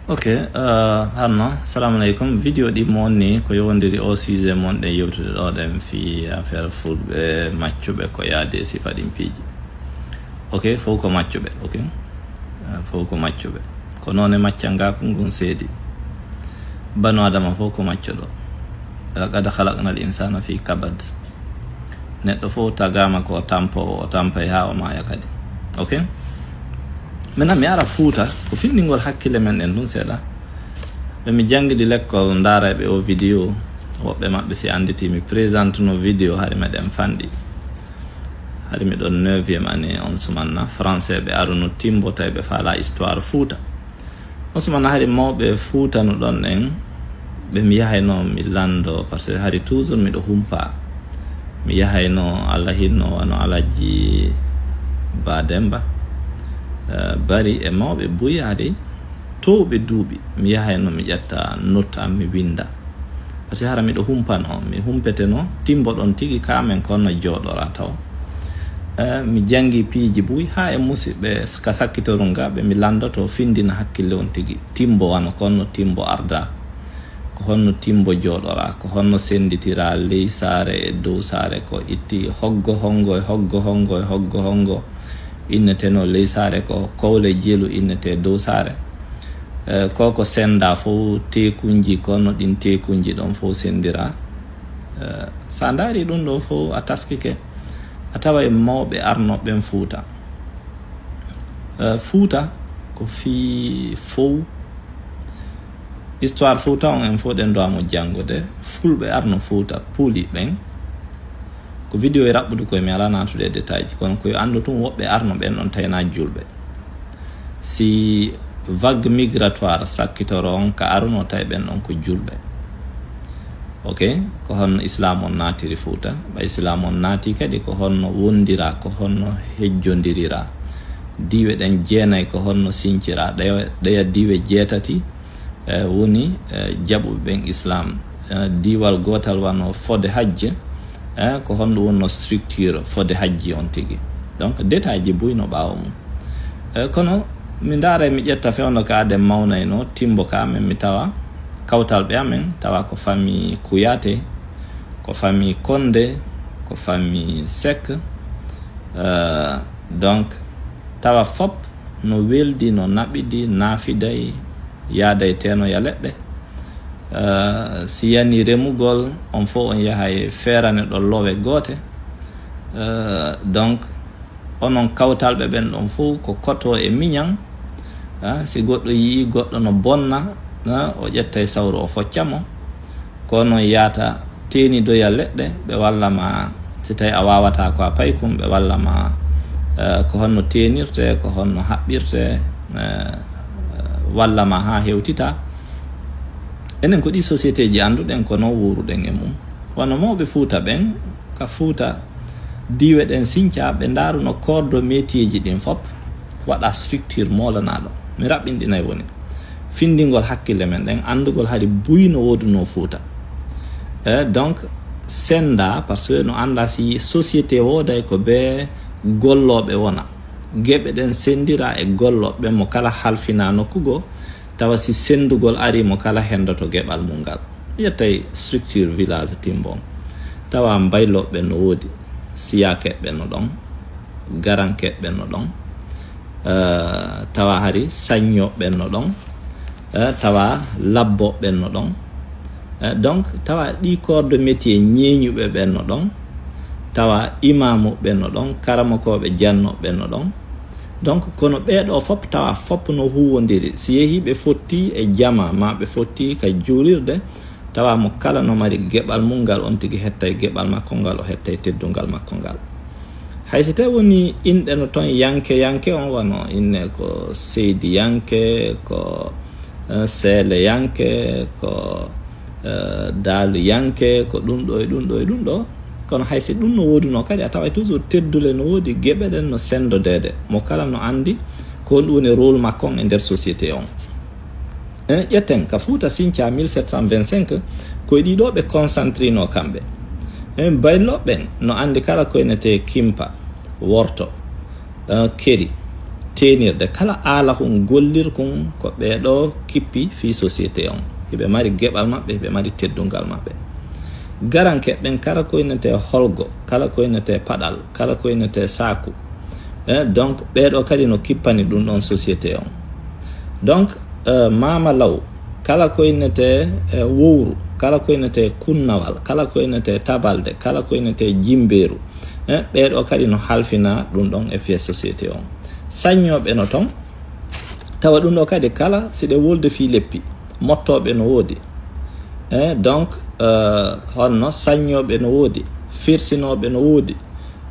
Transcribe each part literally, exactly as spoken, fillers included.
Ok, uh, hanno, salamu aleykum. Video ɗi mo wonni ko yowondiri o sujet mon ɗen yewtude ɗo ɗen fi affaire fulɓe maccuɓe ko yaade sifa ɗin piiji. Ok, fof ko maccuɓe, ok? Uh, fof ko maccuɓe. Ko noone maccal ngal ko ngun seedi. Banu Adama fof ko maccuɗo. Laqad khalaqnal insana fi kabad. Neɗɗo fof tagaama ko tampoowo, o tampay haa o maaya kadi. Ok? Maintenant, mi ara Fuuta, ko findingol hakkille men ɗen ɗum seeɗa. Ɓe mi janngidi lekkol ndaarayɓe o video, woɓɓe maɓɓe si annditi mi présente no video hari meɗen fanɗi. Hari miɗon neuvième année on sumanna, français ɓe aruno timbo tawi ɓe faala histoire Fuuta. On sumanna hari mawɓe Fuuta no ɗon en, ɓe mi yahayno mi lanndo, parce que hari toujours miɗo humpa. Mi yahayno, Allah hinno, wano Alhaji Ba Demba, eh, Bari e mawɓe buy hari towɓe duuɓi. Mi yahayno mi ƴetta note am mi winda. Parce que hara miɗo humpano, mi humpeteno timbo ɗon tigi ka amen ko honno jooɗora taw. Eh, mi janngi piiji buy haa e musiɓɓe ka sakkitorun ga ɓe mi lanndoto findina hakkille on tigi. Timbo wano ko honno timbo arda, ko honno timbo jooɗora, ko honno sennditira ley saare e dow saare, ko itti hoggo hongo e hoggo hongo e hoggo hongo inneteno ley saare, ko kowle jelu innete dow saare. Eh, ko ko sennda fof teekunji, ko honno ɗin teekunji ɗon fof senndira. Eh, sa ndaari ɗum ɗo fof a taskike, a taway mawɓe arnoɓe ɓen Fuuta. Eh, Fuuta ko fii fow. Histoire Fuuta on en fof ɗen ɗo amo janngude. Fulɓe arno Fuuta, Puli ɓen. Ko video e raɓɓude koye mi alaa naatude e détail ji, kono ko yo anndu tun woɓɓe arno ɓen ɗon tawi na julɓe. Si vague migratoire sakkitoro on ka aruno tawi ɓen ɗon ko julɓe. Ok, ko honno Islam on naatiri Fuuta? Ɓay Islam on naati kadi ko honno wondira, ko honno hejjondirira? Diiwe ɗen jeenay ko honno sincira? Ɗeya, ɗeya diiwe jeetati, eh, woni, eh, jaɓuɓe ɓen Islam. Eh, diiwal gootal wano Fode Hajji, eh, ko honno wonno structure Fode Hajji on tigi? Donc, détail ji buy no ɓaawo mum. Eh, kono mi ndaara mi ƴetta fewndo ka aden mawnayno, timbo ka amen mi tawa, kawtal ɓe amen tawa ko famille Kouyaté, ko famille Condé, ko famille Seck. Eh, donc, tawa fop no weldi, no naɓidi, naafiday, yaaday tenoya leɗɗe. Eh, si yani remugol, on fof on yahay feerane ɗo lowe goote. Eh, donc, onon kawtalɓe ɓen ɗon fof ko koto e miñan. Ah, si goɗɗo yii goɗɗo no bonna, ah, o ƴettay sawru o focca mo. Ko non yaata teenidoya leɗɗe, ɓe walla ma, si tawi a waawata ko a pay kum, ɓe walla ma, eh, ko honno teenirte, ko honno haɓɓirte, eh, walla ma haa hewtita. Enen ko ɗi société ji annduɗen ko non wuuruɗen e mum. Wano mawɓe Fuuta ɓen, ka Fuuta, diiwe ɗen sinca, ɓe ndaaruno corps de métier ji ɗin fop, waɗa structure moolanaɗo. Mi raɓɓinɗinay woni. Findingol hakkille men ɗen, anndugol hari buy no wooduno Fuuta. Eh, donc, senda, parce que no annda si société wooday ko be gollooɓe wona. Geɓe ɗen sendira e gollooɓe mo kala halfina nokku goo, tawa si sendugol ari mo kala hendoto geɓal mum ngal. Ƴettay structure village Timbo on. Tawa mbayloɓe no woodi, siyakeɓe no ɗon, garankeɓe no ɗon, eh, tawa hari saññoɓe no ɗon, eh, tawa labboɓe no ɗon. Eh, donc, tawa ɗi corps de métier ñeeñuɓe ɓen no ɗon, tawa imamuɓe no ɗon, karamokooɓe jannoɓe no ɗon. Donc, kono ɓeeɗo fop tawa fop no huwondiri. Si yehi ɓe fotti e jama, ma ɓe fotti ka juulirde, tawa mo kala no mari geɓal mum ngal, on tigi hettay geɓal makko ngal, o hettay teddungal makko ngal. Hay si tawi woni inɗe no ton yanke, yanke on wano inne ko seydi yanke, ko, eh, seele yanke, ko, eh, daalu yanke, ko ɗum ɗo e ɗum ɗo e ɗum ɗo. Kono hay si ɗum no wooduno kadi, a taway toujours teddule no woodi, geɓe ɗen no sendodeede. Mo kala no anndi ko honɗum woni rôle makko on e nder société on. Eh, ƴetten ka Fuuta Sinca mille sept cent vingt-cinq, ko e ɗiɗo ɓe concentrino kamɓe. Eh, bayloɓe ɓen no anndi kala ko enete kimpa, worto, eh, keri, teenirde kala aala kun gollirkun ko ɓee ɗoo kippi fii société on. Hiɓe mari geɓal maɓɓe, hiɓe mari teddungal maɓɓe. Garanke ɓen kala ko innetee holgo, kala ko innetee paɗal, kala ko innetee saaku. Eh, donc ɓee ɗoo kadi no kippani ɗun ɗon société on. Donc eh, maama law, kala ko innetee eh, wowru, kala ko innetee kunnawal, kala ko innetee tabalde, kala ko innetee jimbeeru, eh, ɓee ɗoo kadi no halfina ɗun ɗon e fii société on. Saññooɓe no ton, tawa ɗun ɗoo kadi kala si ɗe wolde fii leppi, mottooɓe no woodi. Eh, donc eh, honno saññooɓe no woodi, firsinooɓe no woodi.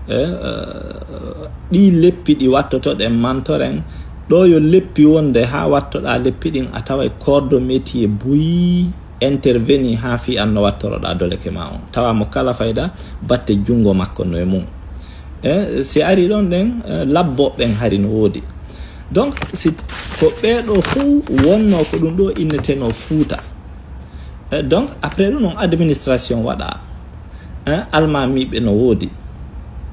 Eh, eh, ɗii leppi ɗi wattotoɗen mantoren, ɗoo yo leppi wonde haa wattoɗaa leppi ɗin, a taway corps de métier buy intervenir haa fii an no wattoroɗaa doleke maa on. Tawa mo kala fayda batte junngo makko no e mun. Eh, si ari ɗon ɗen, eh, labbooɓe ɓen hari no woodi. Donc, si t-, ko ɓee ɗoo fow wonnoo ko ɗun ɗoo innetenoo Fuuta. Eh, donc, après ɗun on administration waɗaa. Eh, almaamiiɓe no woodi.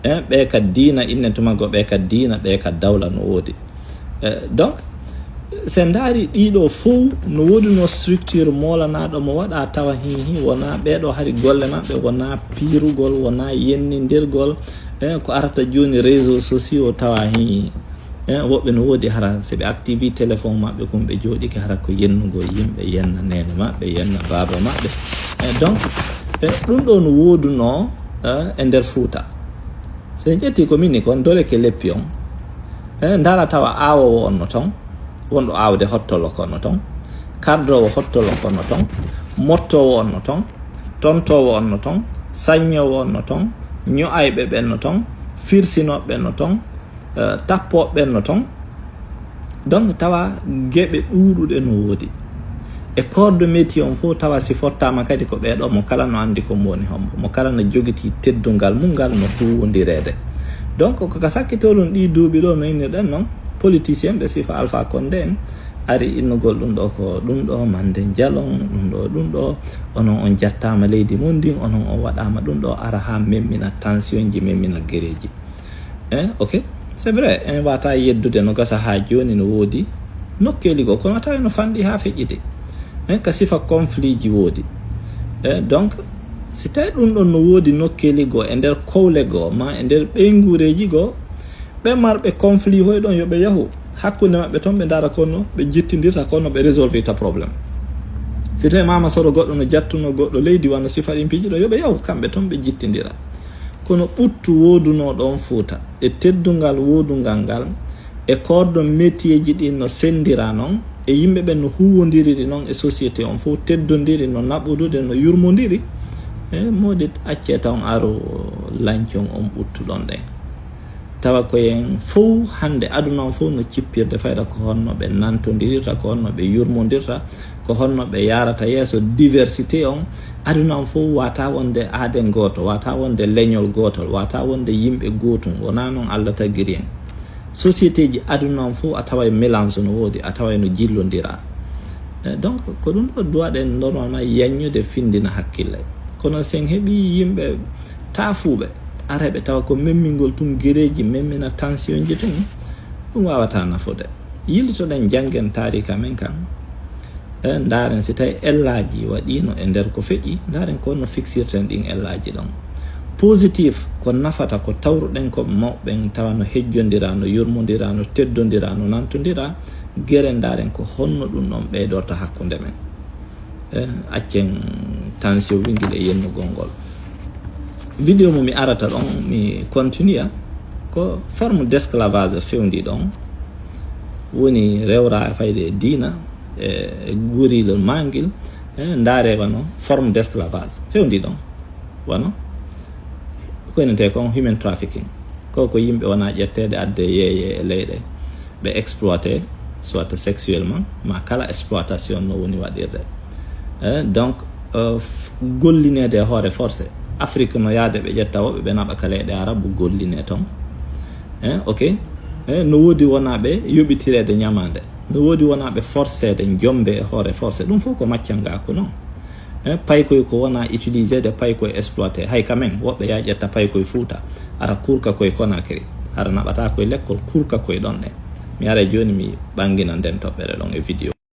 Eh, ɓee ka diina, innen tuma goo ɓee ka diina, ɓee ka dawla no woodi. Eh, donc, si en ndaari ɗii ɗoo fow no woodi no structure moolanaaɗo mo waɗaa tawa hin hin wonaa ɓee ɗoo hari golle maɓɓe, wonaa piirugol, wonaa yennindirgol. Eh, ko arata jooni réseaux sociaux tawa hin hin. Eh, woɓɓe no woodi hara si ɓe activi téléphone maɓɓe kun ɓe jooɗike hara ko yennugol yimɓe, yenna neene maɓɓe, yenna baaba maɓɓe. Eh, donc, eh, ɗun ɗoo no woodunoo eh, e nder Fuuta. Si en ƴetti ko min ni kon doleke leppi on, eh, ndaara tawa aawoowo on no ton, wonɗo aawde hottolo ko no ton, kardoowo hottolo ko no ton, mottoowo on no ton, tontoowo on no ton, saññoowo on no ton, ño'ayɓe ɓen no ton, firsinooɓe ɓen no ton, eh, tappooɓe ɓen no ton. Donc, tawa geɓe ɗuuɗuɗe no woodi. E corps de métier on fow tawa si fottaama kadi ko ɓee ɗoo mo kala no anndi ko mo woni hombo, mo kala no jogitii teddungal mun ngal no huuwondireede. Donc, ko ka sakkitoo ɗun ɗii duuɓi ɗoo no innirɗen non, politicien ɓe sifa Alpha Condé en ari innugol ɗun ɗoo ko ɗun ɗoo Mande Jalon, ɗun ɗoo, ɗun ɗoo, onon on jattaama leydi mun ndin, onon on waɗaama ɗun ɗoo, ara haa memmina tension ji, memmina gereeji. Eh, ok, c'est vrai, en wata yeddude no gasa haa jooni no woodi nokkeeli goo, kono tawi no fanɗi haa feƴƴiti. Eh, ka sifa conflit ji woodi. Eh, donc, si tawi ɗun ɗon no woodi nokkeeli goo e nder kowle goo, ma e nder ɓeynguureeji goo, ɓe marɓe conflit hoy ɗon yo ɓe yahu hakkunde maɓɓe ton, ɓe ndaara kono ɓe jittindirta, kono ɓe résolvirta problème. Si tawi Maama Soro goɗɗo no jattuno goɗɗo leydi, wano sifa ɗin piiji ɗo, yo ɓe yahu kamɓe ton ɓe jittindira. Kono ɓuttu woodunoo ɗon Fuuta, e teddungal woodungal ngal, e corps de métier ji ɗin no senndira non, e yimɓe ɓen no huuwondiriri non e société on fow, teddondiri no naɓudude, no yurmondiri, e moodit accee tan aro lancon on ɓuttu ɗon ɗen. Tawa ko en fow hannde, aduna on fow no cippirde fayda ko honno ɓe nantondirirta, ko honno ɓe yurmondirta, ko honno ɓe yaarata yeeso diversité on. Aduna on fow wata wonde aaden gooto, wata wonde leñol gootol, wata wonde yimɓe gootun. Wonaa non Allah tagiri en. Société ji aduna on fow a taway mélange no woodi, a taway no jillondira. Eh, donc, ko ɗun ɗoo duwaɗen normalement yaññude, findina hakkille. Kono si en heɓii yimɓe taafuuɓe, ara ɓe tawa ko memmingol tun gereeji, memmina tension ji tun, ɗun waawata nafude. Yiltoɗen, janngen taariika men kan. Eh, ndaaren si tawi ellaaji waɗiino e nder ko feƴƴi, ndaaren ko no fixirten ɗin ellaaji ɗon. Positif ko nafata, ko tawruɗen ko mawɓe ɓen tawa no hejjondira, no yurmondira, no teddondira, no nantondira. Gere, ndaaren ko honno ɗun ɗon ɓeydorta hakkunde men. Eh, accen tension wingil e yennugol ngol. Vidéo mo mi arata ɗon, mi continue, ko forme d'esclavage fewndi ɗon. Woni rewra fayde e diina, e guurilo mangil, e ndaare wano forme d'esclavage fewndi ɗon. Wano ko innetee kon human trafficking. Ko ko yimɓe wona ƴetteede adde yeeye e leyɗe, ɓe exploité, soit sexuellement, ma kala exploitation no woni waɗirde. Eh, donc, eh, f-, gollineede e hoore forcé. Afrique no yaade ɓe ƴetta woɓɓe ɓe naɓa ka leyɗe arabu golline ton. Eh, ok. Eh, no woodi wonaaɓe yoɓitireede ñamaande. No woodi wonaaɓe forceede jombe e hoore forcé. Ɗum fof ko maccangaaku non. Eh, paykoy ko wona utilisé de paykoy exploité. Hay quand même, woɓɓe ya ƴetta paykoy Fuuta, ara kurka koye Conakry, ara naɓata koye lekkol, kurka koye ɗon ɗe. Mi ara jooni mi ɓangina nden toɓɓere ɗon e video.